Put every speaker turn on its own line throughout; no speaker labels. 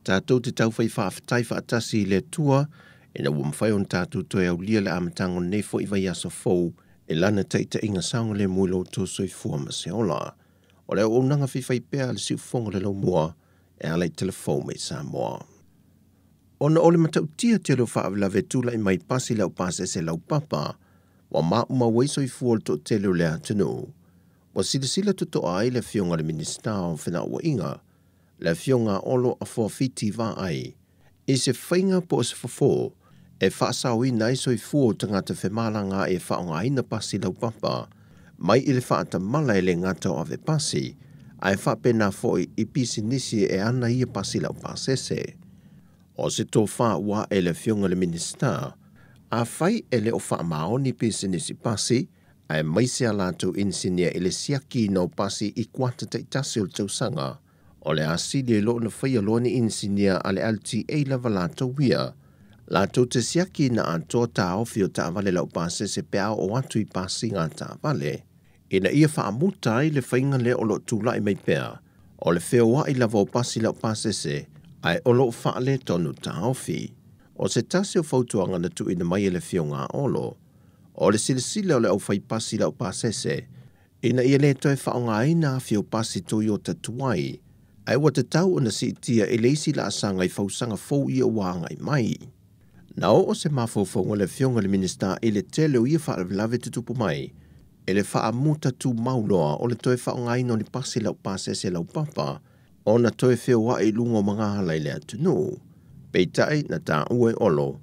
Tatou te taufai faafetai faatasi i le Atua ina ua mafai ona tatou toe aulia le amataga o lenei foi vaiaso fou e lana taitaiga saogalemu i lo outou soifua ma se ola. O le auaunaga faifaipea a le siufofoga o le laumua e ala i telefou mai Samoa. Ona o le matautia tele o faalavelave tulai mai pasi laupasese laupapa, ua maumau ai soifua o le toatele o le atunuu. Ua silasila totoa ai le Afioga i le Minisita o Felauaiga, le Afioga Olo Afuafiti Vaai, i se faiga po o se fofo e faasaoina ai soifua o tagata femalagaai e faaaogaina pasi laupapa mai i le faatamala e le gata o ave pasi, ae faapena foi i pisinisi e ana ia pasi laupasese. O se tofa ua ae i le Afioga i le Minisita, afai e le o faamaoni pisinisi pasi, aemaise a latou inisinia i le siakiina o pasi i kuata taitasi o le tausaga, o le a sili ai loa ona faia loa ni inisinia a le LTA lava latou ia, latou te siakiina atoa taofi o taavale laupasese pe a oo atu i pasiga taavale, ina ia faamuta ai le faiga lea o lo o tulai mai pea, o le feoai lava o pasi laupasese, ae o lo o faaletonu taofi. O se tasi o fautuaga na tuuina mai e le Afioga a Olo, o le silasila o le aufaipasi laupasese, ina ia le toe faaaogaina afi o pasi Toyota tuai, ae ua tatau ona siitia i le isi laasaga i fausaga fou ia ua agai mai. Na oo se mafaufauga o le Afioga i le Minisita i le tele o ia faalavelave tutupu mai, e le faamuta tumau loa o le toe faaaogaina o ni pasi laupasese laupapa, ona toe feoai i luga o magaala i le atunuu. Peitai na taua e Olo,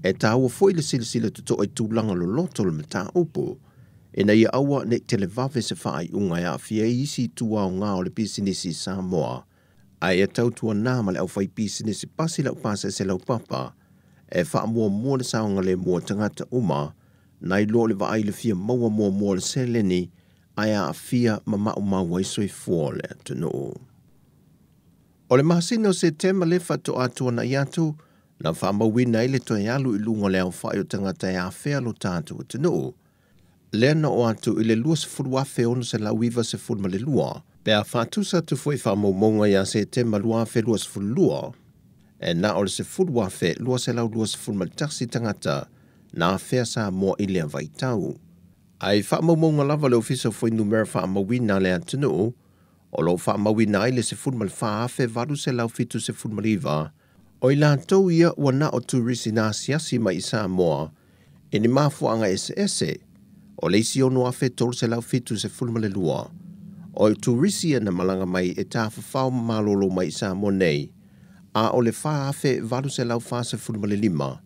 e taua foi le silasila totoa i tulaga loloto o le mataupu, ina ia aua ne i televave se faaiuga e aafia ai isi itu aoga o le pisinisi i Samoa, ae ia tautuana ma le aufaipisinisi pasi laupasese laupapa e faamuamua le saogalemu o tagata uma, nai lo o le vaai i le fia maua muamua o le seleni ae aafia ma maumau ai soifua o le atunuu. O le masina o Setema lea faatoa tuanai atu, na faamauina ai le toe alu i luga o le aofai o tagata e afea lo tatou atunuu, lea na oo atu i le 20,692, pe a faatusa atu foi i faamaumauga ia Setema 2022, e na o le 10,221 tagata na afea Samoa i lea vaitau. Ae i faamaumauga lava a le Ofisa o Fuainumera Faamauina a le atunuu, o lo o faamauina ai le 14,879 o i latou ia ua na o turisi na asiasi mai i Samoa i ni mafuaaga eseese, o le isi 6,372 o turisi ia na malaga mai e tafafao ma malolo mai i Samoa nei, a o le 4,845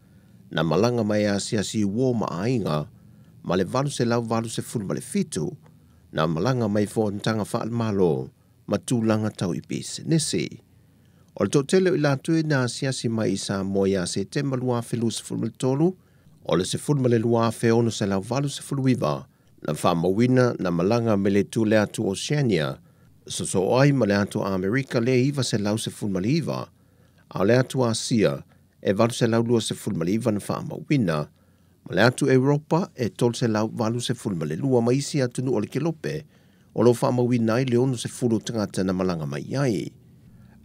na malaga mai e asiasi i uo ma aiga, ma le 887 na malaga mai i fonotaga faale-Malo ma tulaga tau i pisinisi. O le toatele o i latou e na asiasi mai i Samoa ia Setema 2023, o le 12,689 na faamauina na malaga mai le itu o le atu Oceania, sosoo ai ma le atu Amerika le 919, a o le atu Asia e 829 na faamauina, ma le atu Europa e 382 ma isi atunuu o le Kelope o lo o faamauina ai le 60 tagata na malaga mai ai.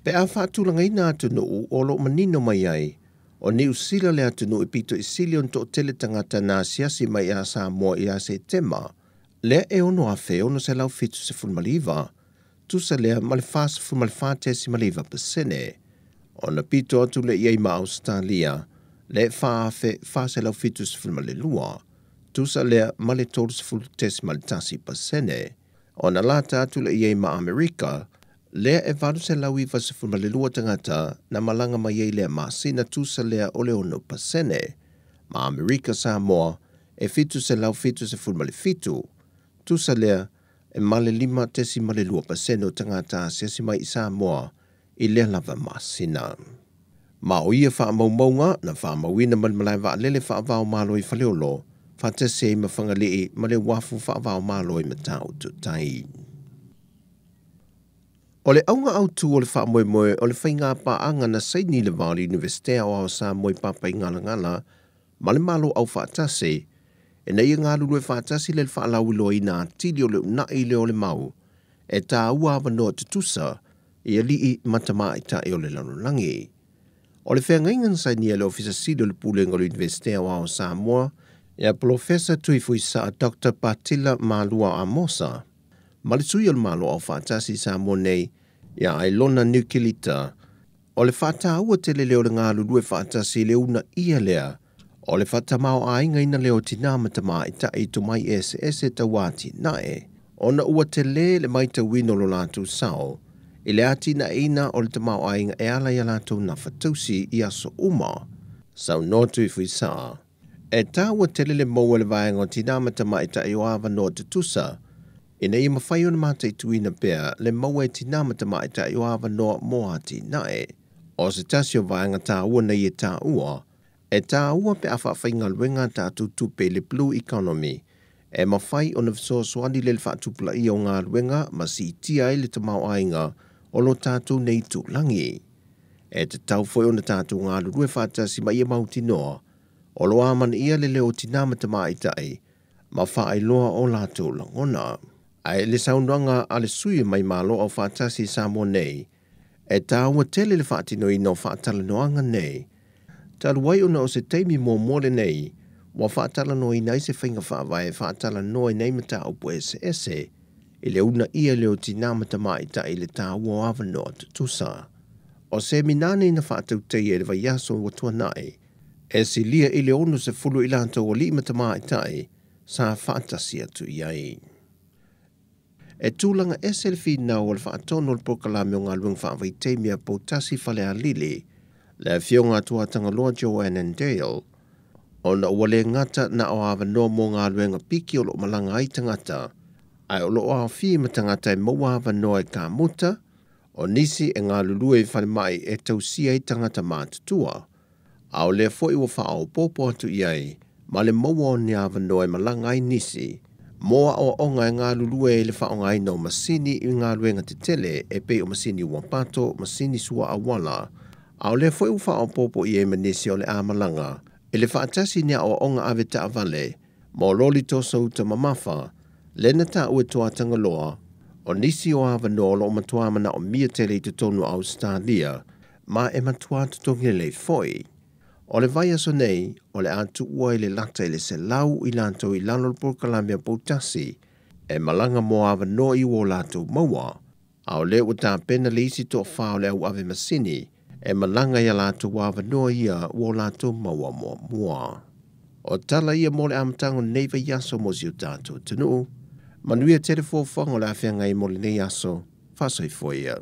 Pe a faatulagaina atunuu o lo o manino mai ai, o Niu Sila le atunuu e pito i sili ona toatele tagata na asiasi mai ia Samoa ia Setema, lea e 6,679, tusa lea ma le 44.9%. Ona pito atu lea i ai ma Ausetalia, le 4,472, tusa lea ma le 30.1%. Ona lata atu lea i ai ma Amerika, lea e 892 tagata na malaga mai ai lea masina, tusa lea o le 6%. Ma Amerika Samoa e 777, tusa lea e ma le 5.2% o tagata asiasi mai i Samoa i lea lava masina. Ma o ia faamaumauga na faamauina ma le malae vaalele faava-o-Malo i Faleolo, faatasi ai ma Fagalii ma le uafu faava-o-Malo i Matautu Tai. O le auga autu o le faamoemoe o le faiga paaga na saini i le va o le Iunivesite Aoao o Samoa i Papaigalagala ma le Malo Aufaatasi, ina ia galulue faatasi le faalauiloaina atili o le uunai lea o le mau e taua avanoa tutusa i alii ma tamaitai o le lalolagi. O le feagaiga na sainia e le Ofisa Sili o le Pulega o le Iunivesite Aoao o Samoa ia Polofesa Tuifuisaa Dr. Patila Malua Amosa ma le sui o le Malo Aufaatasi i Samoa nei ia Ailona Niukelita, o le faataua tele lea o le galulue faatasi i le uunaia lea o le faatamaoaigaina lea o tinā ma tamaitai i tomai eseese tau atinae, ona ua tele le matauina o lo latou sao i le atinaeina o le tamaoaiga e ala i a latou nafatausi i aso uma. Saunoa Tuifuisaa, e taua tele le maua e le vaega o tinā ma tamaitai o avanoa tutusa, ina ia mafai ona mataituina pea le maua e tinā ma tamaitai o avanoa mo atinae. O se tasi o vaega taua nei e taua, e taua pe a faafaigaluega a tatou tupe i le Blue Economy, e mafai ona fesoasoani le faatupulaia o galuega ma siitia ai le tamaoaiga o lo tatou nei itulagi. E tatau foi ona tatou galulue faatasi ma ia mautinoa o lo amanaia le leo o tinā ma tamaitai ma faailoa o latou lagona. Ae i le saunoaga a le sui mai Malo Aufaatasi i Samoa nei, e taua tele le faatinoina o faatalanoaga nei, talu ai ona o se taimi muamua lenei ua faatalanoaina ai se faiga faavae e faatalanoa ai mataupu eseese i le uunaia lea o tinā ma tamaitai i le taua o avanoa tutusa. O semina nei na faatautaia i le vaiaso ua tuanai, e silia i le 60 i latou alii ma tamaitai sa faatasi atu i ai. E tulaga ese le finau o le faatonu o le polokalame o galuega faavaitaimi a Poutasi Falealili, le afioga a Tuatagaloa Joanne Dale, ona ua le gata na o avanoa mo galuega piki o lo o malaga ai tagata, ae o lo o aofia ma tagata e maua avanoa e kamuta, o nisi e galulue i falemai e tausia ai tagata matutua, a o lea foi ua faaopoopo atu i ai ma le maua o ni avanoa e malaga ai nisi mo aoaoga e galulue i le faaaogaina o masini i galuega tetele e pei o masini uapato, masini sua auala, a o lea foi ua faaopoopo i ai ma nisi o le a malaga i le faatasi ni aoaoga ave taavale mo loli toso uta mamafa, lena taua e Tuatagaloa, o nisi o avanoa o lo o matua manaomia tele i totonu o Ausetalia, ma e matua totogi lelei foi. O le vaiaso nei, o le a tuua i le lata i le 100 i latou i lalo o le polokalame a Poutasi, e malaga mo avanoa i ua o latou maua, a o lea ua tapena le isi toafa o le au ave masini, e malaga i a latou avanoa ia ua o latou maua muamua. O tala ia mo le amataga o lenei vaiaso mo si o tatou atunuu. Manuia tele fuafuaga o le a feagai mo lenei aso. Faasoifua ia.